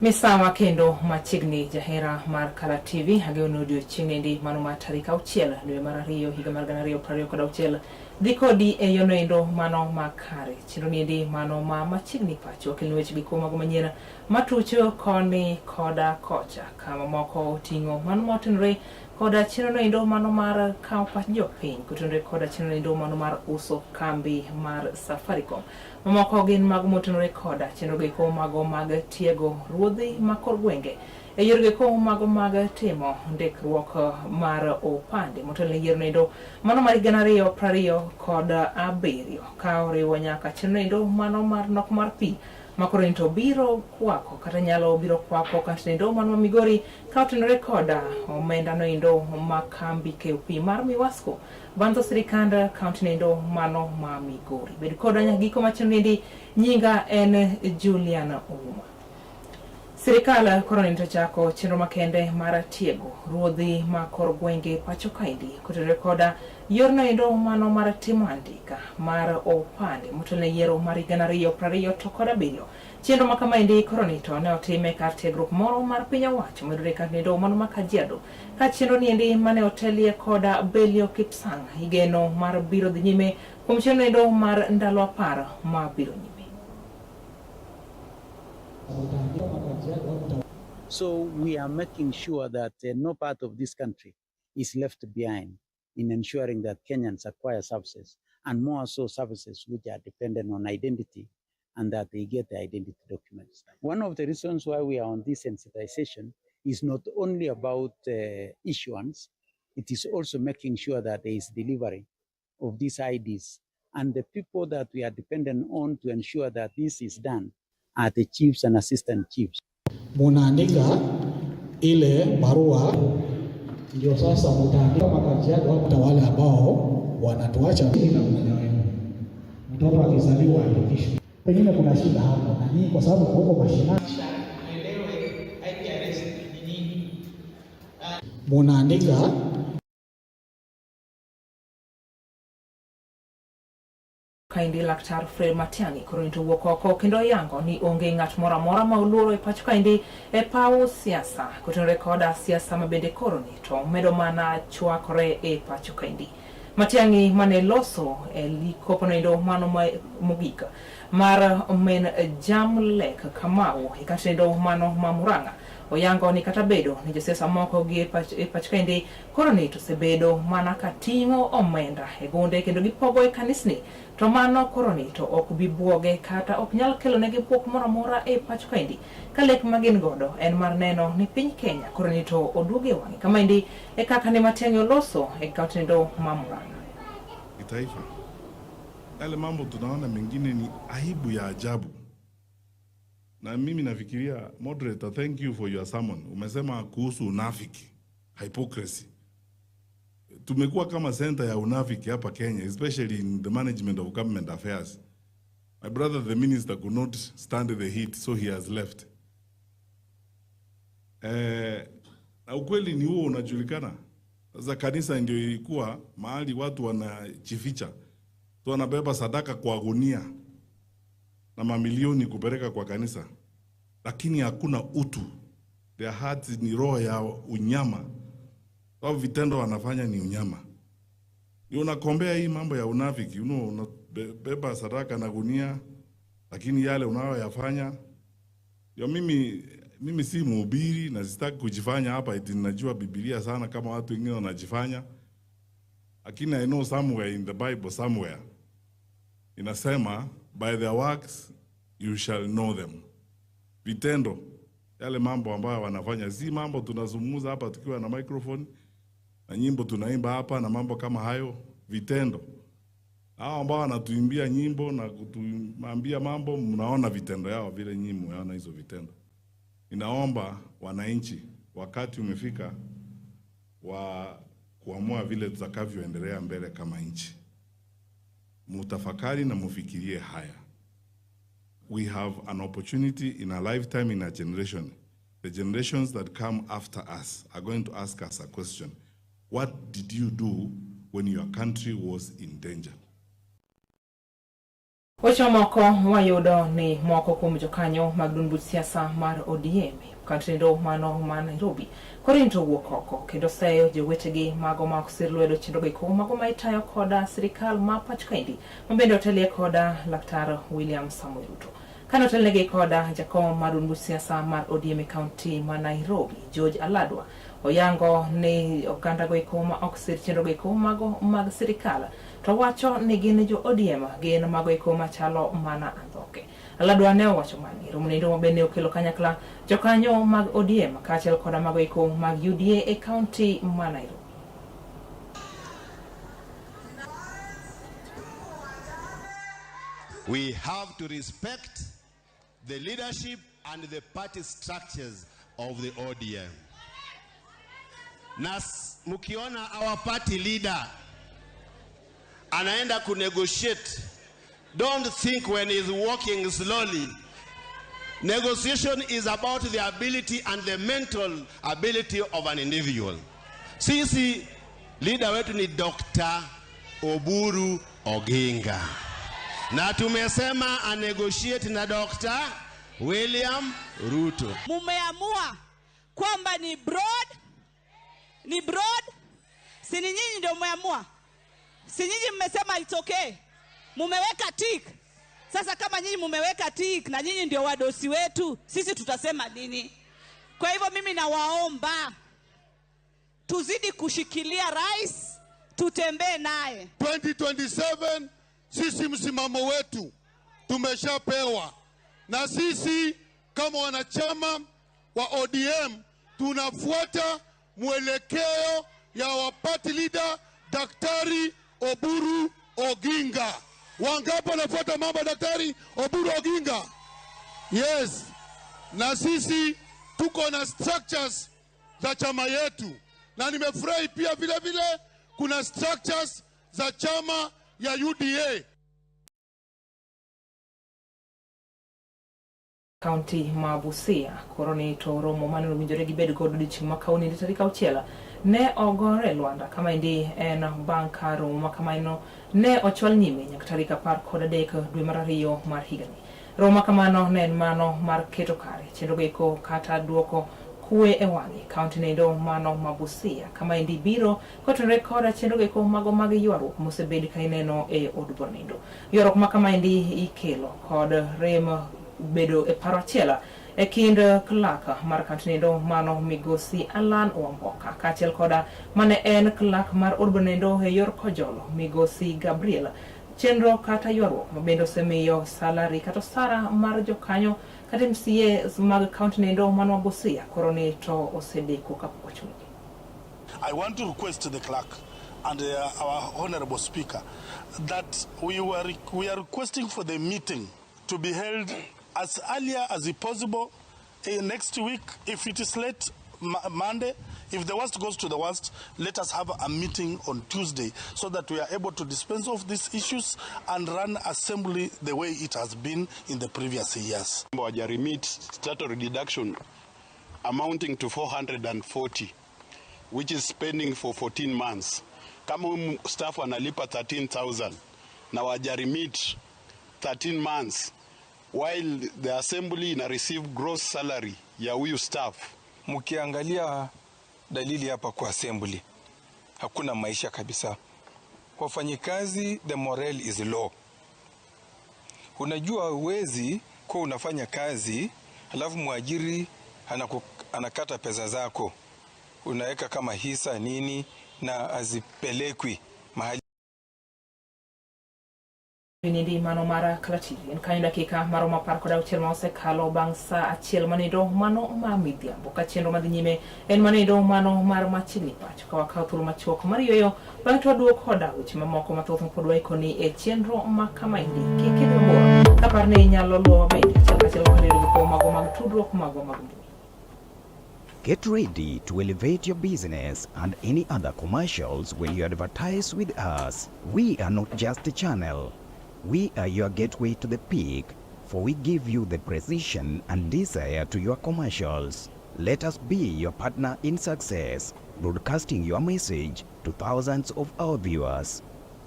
Misawa kendo machiegni jahera mar Kala TV ageno odiochieng' endi mano mar tarik 6 dwe mar 2 higa mar 2026 dhi kodi e yono endo mano makare chenro ni endi mano ma machiegni pacho wakelni weche gi kuom mago manyien matucho koni koda kocha kama moko oting'o mano motenore koda chenro no endo mano mar kawo pach jopiny kotenore koda chenro no endo mano mar uso kambi mar Safaricom. Mamoko gin mago motenore koda chenro goeko mago mag tiego ruodhi ma kor gwenge e yor goeko mago mag timo ndikruok mar opande motelo ne yiero noendo mano mar 2027 ka oriwo nyaka chenro noendo mano mar nok mar pi ma koro to biro kwako kata nyalo biro kwako kata noendo mano ma Migori ka otenore koda omenda noendo ma kambi keyo pi mar Miwasco Bandho sirikand kaunti nendo mano ma Migori. Bed koda nyaka giko ma chenro niendi, nyinga en Juliana Ouma. Sirikal koro nende chako chenro makende mar tiego ruodhi ma kor gwenge pacho kaendi kotenore koda yorno endo mano mar timo andika mar opande motelo ne yiero mar 2027. Chenro ma kamaendi koro ni to ne otime kar tiegruok moro mar piny owacho mayudore kar nindo mano ma Kajiado. Ka chenro niendi mane otelie koda Belio Kipsang igeno mar biro dhi nyime kuom chenro endo mar ndalo 10 ma biro nyime. So we are making sure that no part of this country is left behind in ensuring that Kenyans acquire services, and more so services which are dependent on identity, and that they get the identity documents. One of the reasons why we are on this sensitization is not only about issuance, it is also making sure that there is delivery of these IDs. And the people that we are dependent on to ensure that this is done are the chiefs and assistant chiefs. Munaandika ile barua ndio sasa mtaandika Makajiado hata wale ambao wanatuacha na mmoja wenu. Mtoto akizaliwa andikishwe. Pengine kuna shida hapo na nyinyi kwa sababu huko mashinani. Munaandika Kaendi Laktar Fred Matiang'i koro nito wuok oko kendo yango ni onge ng'at moro amora ma oluoro e pacho kaendi e paw siasa kotenore koda siasa ma bende koro ni to medo mana chwakore e pacho kaendi. Matiang'i mane loso e likopono endo mano mogik mar men Jamlek Kamau e kata endo mano ma Murang'a oyango ni kata bedo ni josiasa moko gi e pacho kaendi koro ni to osebedo mana ka ting'o omenda e gunde kendo gipogo e kanisni to mano koro ni to ok bi buoge kata ok nyal kelonegi buok moro amora e pacho kaendi ka lek ma gin godo en mar neno ni piny Kenya koro ni to oduogo e wang'e. Kamaendi e kaka ne Matiang'i oloso e kaunti nendo ma Murang'a. Kitaifa, yale mambo tunaona mengine ni aibu ya ajabu. Na mimi nafikiria, moderator, thank you for your sermon. Umesema kuhusu unafiki, hypocrisy. Tumekuwa kama center ya unafiki hapa Kenya, especially in the management of government affairs. My brother, the minister, could not stand the heat, so he has left. Na ukweli ni huo unajulikana. Sasa kanisa ndio ilikuwa mahali watu wanajificha. Tu wanabeba sadaka kwa gunia na mamilioni kupeleka kwa kanisa. Lakini hakuna utu. Their hearts ni roho ya unyama. Sababu vitendo wanafanya ni unyama. Ni unakombea hii mambo ya unafiki, unabeba sadaka na gunia, lakini yale unayoyafanya. Yo, mimi si mhubiri na sitaki kujifanya hapa eti ninajua Biblia sana kama watu wengine wanajifanya. Lakini I know somewhere in the Bible somewhere inasema by their works you shall know them. Vitendo, yale mambo ambayo wanafanya, si mambo tunazungumza hapa tukiwa na microphone na nyimbo tunaimba hapa na mambo kama hayo, vitendo. Hao ambao wanatuimbia nyimbo na kutuambia mambo, mnaona vitendo yao vile nyinyi mnaona hizo vitendo. Ninaomba wananchi, wakati umefika wa kuamua vile tutakavyoendelea mbele kama nchi. Mutafakari na mufikirie haya. We have an opportunity in a lifetime, in a generation. The generations that come after us are going to ask us a question. What did you do when your country was in danger? Weche mamoko wayudo ni moko kuom jokanyo mag duond buch siasa mar ODM katindo mano ma Nairobi koro to wuok oko kendo seyo jowetegi mago ma ok sir lwedo chenro go mago ma itayo koda sirikal ma pacho kaendi ma bende otelie koda Laktar William Samoei Ruto. Kane otelnegi koda jakom mar duond buch siasa mar ODM e kaunti ma Nairobi George Aladwa oyango ni oganda go eko ma ok sir chenro go eko mago mag sirikal to wacho ni gin jo ODM gin mago eko machalo mana andhoke. Aladwa ne owacho mani romo nendo mabende okelo kanyakla jokanyo mag ODM kaachiel koda mago eko mag UDA e kaunti ma Nairobi. We have to respect the leadership and the party structures of the ODM. Na mkiona our party leader anaenda kunegotiate, don't think when he's walking slowly. Negotiation is about the ability and the mental ability of an individual. Sisi leader wetu ni Dr. Oburu Oginga, na tumesema anegotiate na Dr. William Ruto. Mumeamua kwamba ni broad, ni broad, si ni nyinyi ndio mmeamua? Si nyinyi mmesema it's okay, mumeweka tick. Sasa kama nyinyi mumeweka tick na nyinyi ndio wadosi wetu, sisi tutasema nini? Kwa hivyo mimi nawaomba tuzidi kushikilia rais, tutembee naye. 2027 sisi msimamo wetu tumeshapewa, na sisi kama wanachama wa ODM tunafuata mwelekeo ya wa party leader Daktari Oburu Oginga. Wangapi wanafuata mambo ya Daktari Oburu Oginga? Yes, na sisi tuko na structures za chama yetu, na nimefurahi pia vile vile kuna structures za chama ya UDA. Kaunti ma Busia koro ni to romo mane owinjore gibed godo odiochieng' ma kawuono tarik auchiel ne ogore e lwanda. Kamaendi en bang' ka romo ma kamano ne ochwal nyime nyaka tarik 13 dwe mar ariyo mar higani. Romo ma kamano ne en mano mar keto kare chenro goeko kata duoko kwe e wang'e kaunti nendo mano ma Busia. Kamaendi biro kotenore koda chenro goeko mago mag ywaruok mosebed ka ineno e od bura nendo. Ywaruok ma kamaendi ikelo kod rem bedo e paro achiel e kind clerk mar kaunti nendo mano migosi Alan Wamboka kaachiel koda mane en clerk mar od bura nendo e yor Kojolo migosi Gabriel. Chenro kata ywaruok ma bende osemiyo salary kata osara mar jokanyo kata MCA mag kaunti nendo mano ma Busia koro ni to osedeko kapok ochulgi. I want to request the clerk and our honorable speaker that we are requesting for the meeting to be held as earlier as possible next week. If it is late Monday, if the worst goes to the worst, let us have a meeting on Tuesday so that we are able to dispense of these issues and run assembly the way it has been in the previous years. Remit statutory deduction amounting to 440, which is spending for 14 months. Kama huyu staff analipa 13,000 na wajaremit 13 months while the assembly ina receive gross salary ya huyu staff. Mkiangalia dalili hapa kwa assembly, hakuna maisha kabisa. Wafanyikazi, the morale is low. Unajua huwezi kuwa unafanya kazi alafu mwajiri anakata pesa zako, unaweka kama hisa nini na hazipelekwi mahali. Nindi mano mar Kala TV en kanyo dakika maromo 16 ma osekalo bang' sa achiel manindo mano ma midhiambo ka chenro madhi nyime en manindo mano mar machiegni pacho ka wakawo thuolo machuok mar yueyo bang'e to waduogo koda weche mamoko mathoth mapod waikoni e chenro ma kamaendi. Kik idhi mabor kapar ni inyalo luwowa bende achiel kachiel kod riwruok mago mag tudruok magwa mag mbui. Get ready to elevate your business and any other commercials when you advertise with us. We are not just a channel. We are your gateway to the peak, for we give you the precision and desire to your commercials. Let us be your partner in success, broadcasting your message to thousands of our viewers.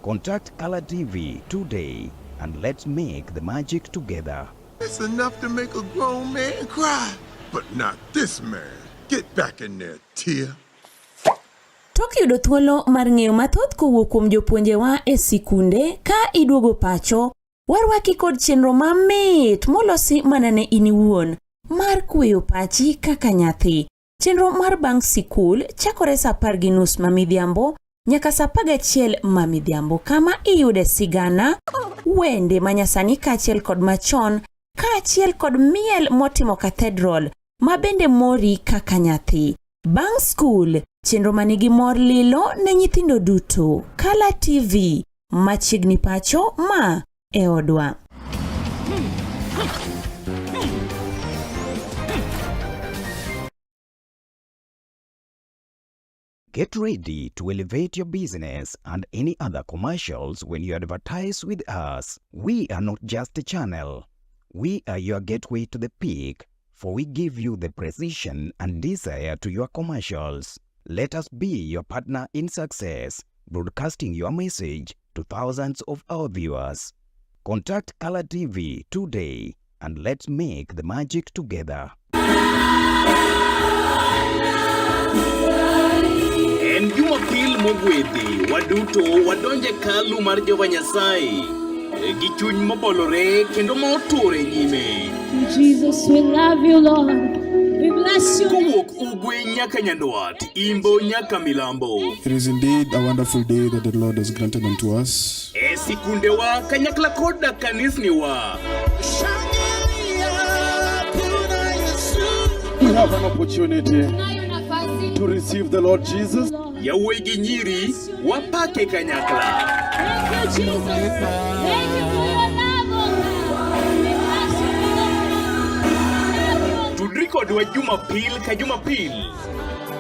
Contact Color TV today. and let's make the magic together. It's enough to make a grown man cry, but not this man. Get back in there, Tia. Tok yudo thuolo mar ng'eyo mathoth kowuok kuom jopuonjewa e sikunde ka iduogo pacho, warwaki kod chenro mamit molosi mana ne in iwuon mar kweyo pachi kaka nyathi. Chenro mar bang' sikul chakore sa 10:30 ma midhiambo nyaka sa 11 ma midhiambo kama iyude sigana, wende manyasani kaachiel kod machon kaachiel kod miel motimo cathedral ma bende mori kaka nyathi. Bang' skul, chenro manigi mor lilo ne nyithindo duto. Kala TV, machiegni pacho ma e odwa. Get ready to elevate your business and any other commercials when you advertise with us. We are not just a channel. We are your gateway to the peak, for we give you the precision and desire to your commercials. Let us be your partner in success, broadcasting your message to thousands of our viewers. Contact Color TV today and let's make the magic together. En Jumapil mogwedhi, waduto wadonje hekalu mar Jehova Nyasaye gi chuny mobolore kendo ma otur e nyime. Jesus, we love you, Lord. We bless you. Kowuok ugwe nyaka nyandwat, imbo nyaka milambo. It is indeed a wonderful day that the Lord has granted unto us. E sikundewa kanyakla koda kanisniwa. We have an opportunity to receive the Lord Jesus. Yawuoyi gi nyiri wapake kanyakla. Thank you, Jesus. Thank you for your love, oh God. We bless you, Lord. Tudri kodwa Jumapil ka Jumapil.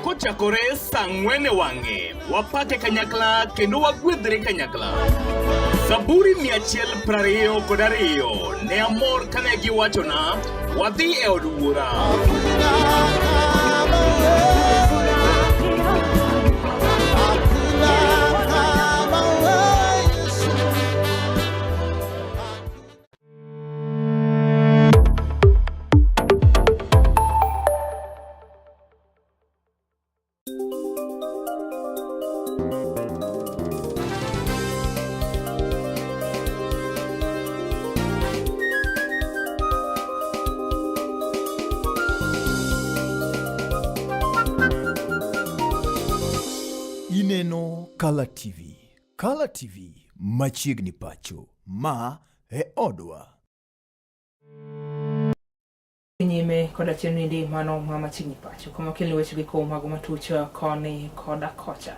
Kochakore saa 4 e wang'e, wapake kanyakla kendo wagwedhre kanyakla. Zaburi 122 ne amor kane giwachona, wadhi e od wuora. Ineno Kala TV. Kala TV machiegni pacho. Ma e odwa. Nyime koda chenro endi mano ma machiegni pacho kama okelni weche gi kowo mago matuch koni koda kocha.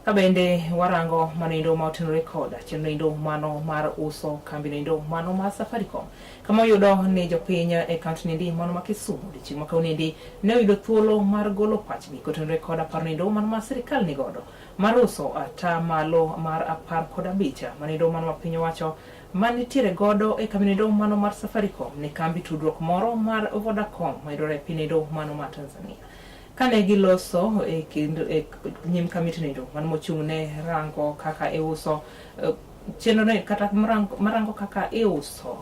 Ka bende warango mano endo ma otenore koda chenro endo mano mar uso kambi endo mano mar Safaricom kama oyudo ni jopiny e kaunti nendi mano ma Kisumu odiochieng' ma kawuono ne oyudo thuolo mar golo pachgi kotenore koda paro endo mano ma sirikal nigodo mar uso atamalo mar 15 mano endo mano ma piny owacho manitiere godo e kambi endo mano mar Safaricom ne kambi tudruok moro mar Vodacom mayudore e piny endo mano mar Tanzania. Kane giloso e kind e nyim kamiti endo mano mochung' ne rango kaka iuso chenro ne kata marango kaka iuso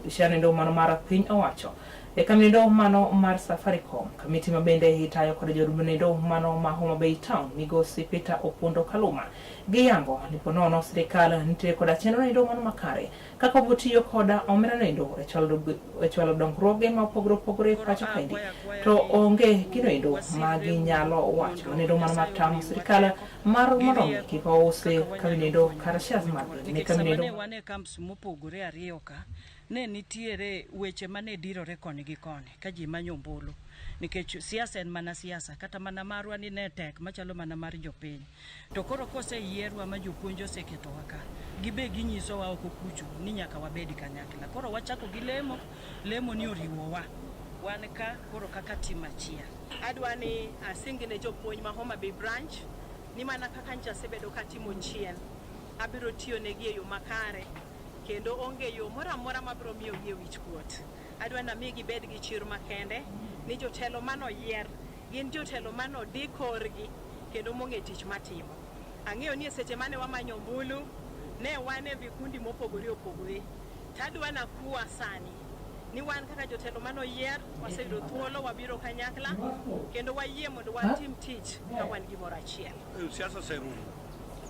share endo mano mar piny owacho e kambi endo mano mar Safaricom. Kamiti ma bende itayo kod jood endo mano ma Homa Bay Town migosi Peter Opondo Kaluma giyango ni po nono sirikal nitie koda chenro endo mano makare kaka obotiyo koda omenda endo e chwalo dongruoge ma opogore opogore e pacho kaendi to onge gino endo ma ginyalo wacho mano mano mar tamo sirikal mar mondo mi kik ousi kambi endo kata shares margi ne kambi endo wan e camps mopogore ariyo ka ne nitiere weche mane dirore koni gi koni ka ji manyo ombulu nikech siasa en mana siasa kata mana marwa ni ne tek machalo mana mar jopiny to koro koseyierwa ma jopuonj oseketowa ka gibe ginyisowa oko kucho ni nyaka wabed kanyakla koro wachako gi lemo lemo ni oriwowa wan ka koro kaka tim achiel. Adwa ni asing ne jopuonj ma Homa Bay branch ni mana kaka nyocha asebedo katimo chien, abiro tiyo negi e yo makare kendo onge yo moro amora mabiro miyogi e wich kuot. Adwa ni ami gibed gi chir makende ni jotelo manoyier gin jotelo manodi korgi kendo mong'e tich matimo. Ang'eyo ni e seche mane wamanyo ombulu, ne wan e vikundi mopogore opogore. Tadwa nakuwa sani ni wan kaka jotelo manoyier waseyudo thuolo wabiro kanyakla kendo wayie mondo watim tich ka wan gimoro achiel. Siasa oserumo.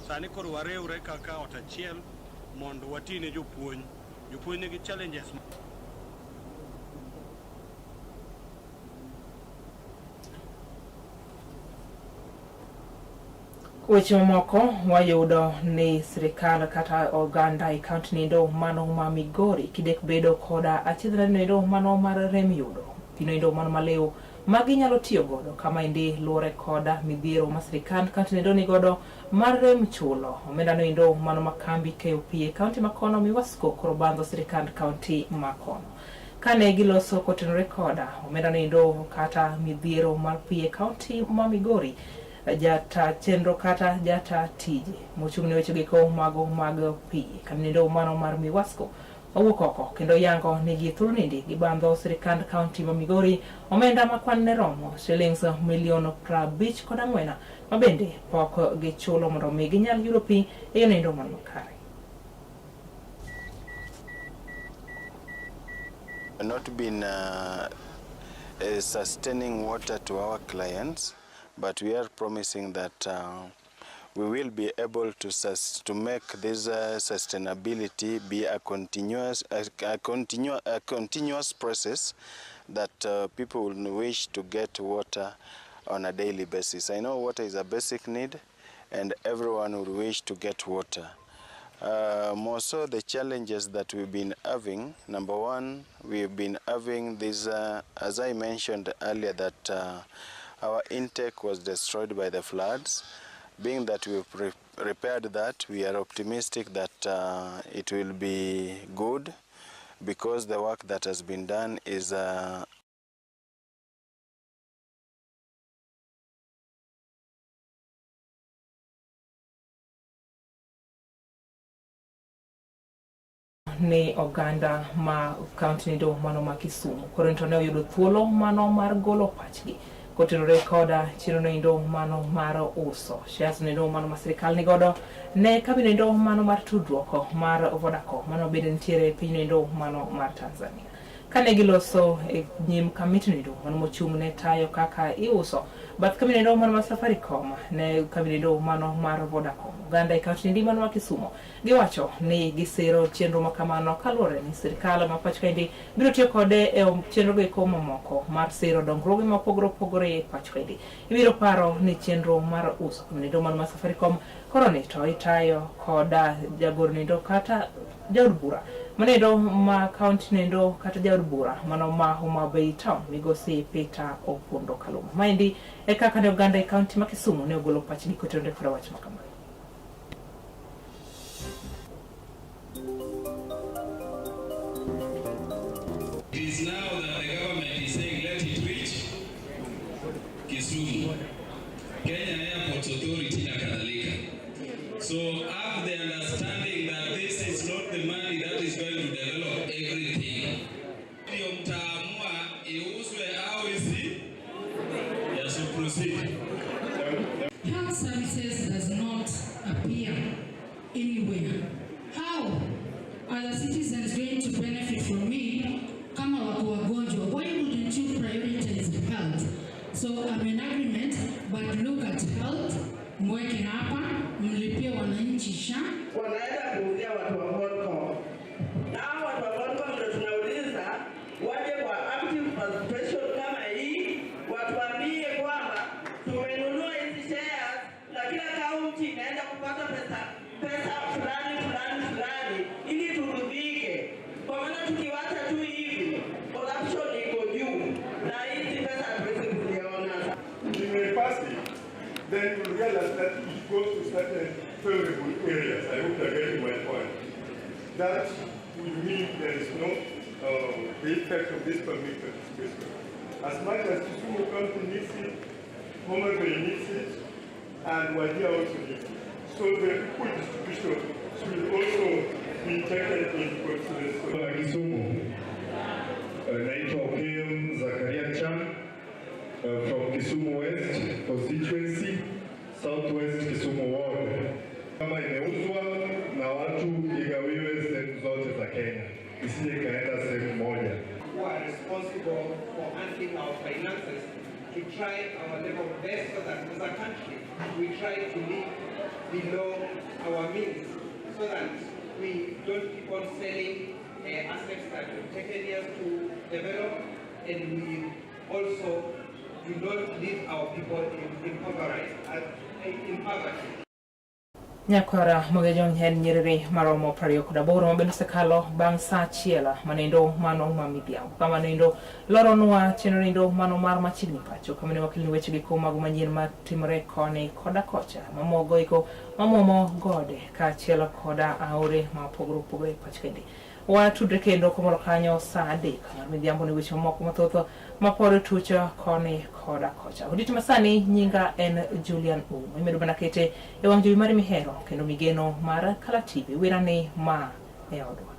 Sani koro wariwre kaka ot achiel mondo wati ne jopuonj. Jopuonj nigi challenges. Weche mamoko wayudo ni sirikal kata oganda e kaunti nindo mano ma Migori kidek bedo koda achiedh nindo mano mar rem yudo pino nindo mano maliw ma ginyalo tiyo godo kama endi luwore koda midhiero ma sirikand kaunti nindo ni godo mar rem chulo omenda nindo mano ma kambi keyo pi e kaunti ma kono Miwasco koro bandho sirikand kaunti ma kono. Kane giloso kotenore koda omenda nindo kata midhiero mar pi e kaunti ma Migori, jata chenro kata jata tije mochung' ne weche giko mago mag pi kamnindo mano mar Miwasco owuok oko kendo yango ni gi thuolo nindi gibandho sirikand kaunti ma Migori omenda ma kwan ne romo shillings milion 54 ma bende pok gichulo mondo mi ginyal yudo pi e yo nindo man makare. Not been sustaining water to our clients, but we are promising that we will be able to make this sustainability be a continuous process that people will wish to get water on a daily basis. I know water is a basic need, and everyone would wish to get water. More so the challenges that we've been having. Number one, we've been having this, as I mentioned earlier, that our intake was destroyed by the floods. Being that we've repaired that, we are optimistic that it will be good, because the work that has been done is ne oganda ma kaunti nindo mano ma Kisumu. Koro to ne oyudo thuolo mano mar golo pachgi kotenore koda chenro nindo mano mar uso shares nindo mano ma sirikal nigodo ne kambi nindo mano mar tudruok mar Vodacom mano bende nitiere e piny nindo mano mar Tanzania. Kane giloso e nyim kamiti nindo mano mochung' ne tayo kaka iuso bath kambi nindo mano mar Safaricom ne kambi nindo mano mar Vodacom. Oganda e kaunti nindo mano ma Kisumu giwacho ni gisiro chenro makamano kaluwore ni sirikal ma pacho kaendi biro tiyo kode e chenro goeko mamoko mar siro dongruoge mopogore opogore e pacho kaendi. Ibiro paro ni chenro mar uso kambi nindo mano mar Safaricom koro ni to itayo koda jagor nindo kata jaod bura manendo ma kaunti nindo kata jaod bura mano ma Homa Bay Town migosi Peter Opondo Kaluma. Maendi e kaka ne oganda e kaunti ma Kisumu ne ogolo pachgi kotenore koda wach makamano. It is now that the government is saying let it reach Kisumu, Kenya Airports Authority na kadhalika. So have the understanding that this is not the money that is going to develop everything. Ndio mtaamua iuzwe au isi? Yes, so proceed. Health services does not appear anywhere. How are the citizens going to benefit from me kama wako wagonjwa? Why wouldn't you prioritize health? So I'm in agreement, but look at health, mweke hapa, mlipie wananchi SHA. Wanaenda kuuzia watu wa Vodacom. Na hao watu wa Vodacom ndio tunauliza waje kwa active participation kama hii, watuambie kwamba tumenunua hizi shares na kila kaunti inaenda kupata pesa fulani fulani fulani ili turudike. Kwa maana tukiwacha tu hivi corruption iko juu na hizi pesa hatuwezi kuziona. If we pass it, then you realize that it goes to certain favorable areas. I hope you're getting my point. That will mean there is no the effect of this public participation. As much as Kisumu County needs it, Homa Bay needs it, and Wajir also needs it. So the equal distribution should also be taken into consideration. Kisumu, naitwa Okeyo Zakaria Chan from Kisumu West constituency, Southwest Kisumu Ward. Kama imeuzwa na watu igawiwe sehemu zote za Kenya. isije ikaenda sehemu moja. Who are responsible for handling our finances to try our level best so that as a country we try to live below our means so that we don't keep on selling assets that have taken years to develop, and we also do not leave our people in poverty. Nyakwara Mogejong en nyiriri maromo 28 mabende osekalo bang' saa achiel manendo mano ma midhiambo. Kama nendo loronwa chenro nendo mano mar machiegni pacho kama ne wakelni weche gi mago manyien matimore koni koda kocha mamogo iko mamuomo gode kaachiel koda aore ma opogore opogore e pach kende. Watudre kendo komoro kanyo saa 3 mar midhiambo ne weche mamoko mathoth mapod tucho koni koda kocha. Odiechieng' masani nyinga en Julian Ouma. Imedo mana kete e wang' jowi mari mihero kendo migeno mar Kala TV. Wira ni ma e odwa.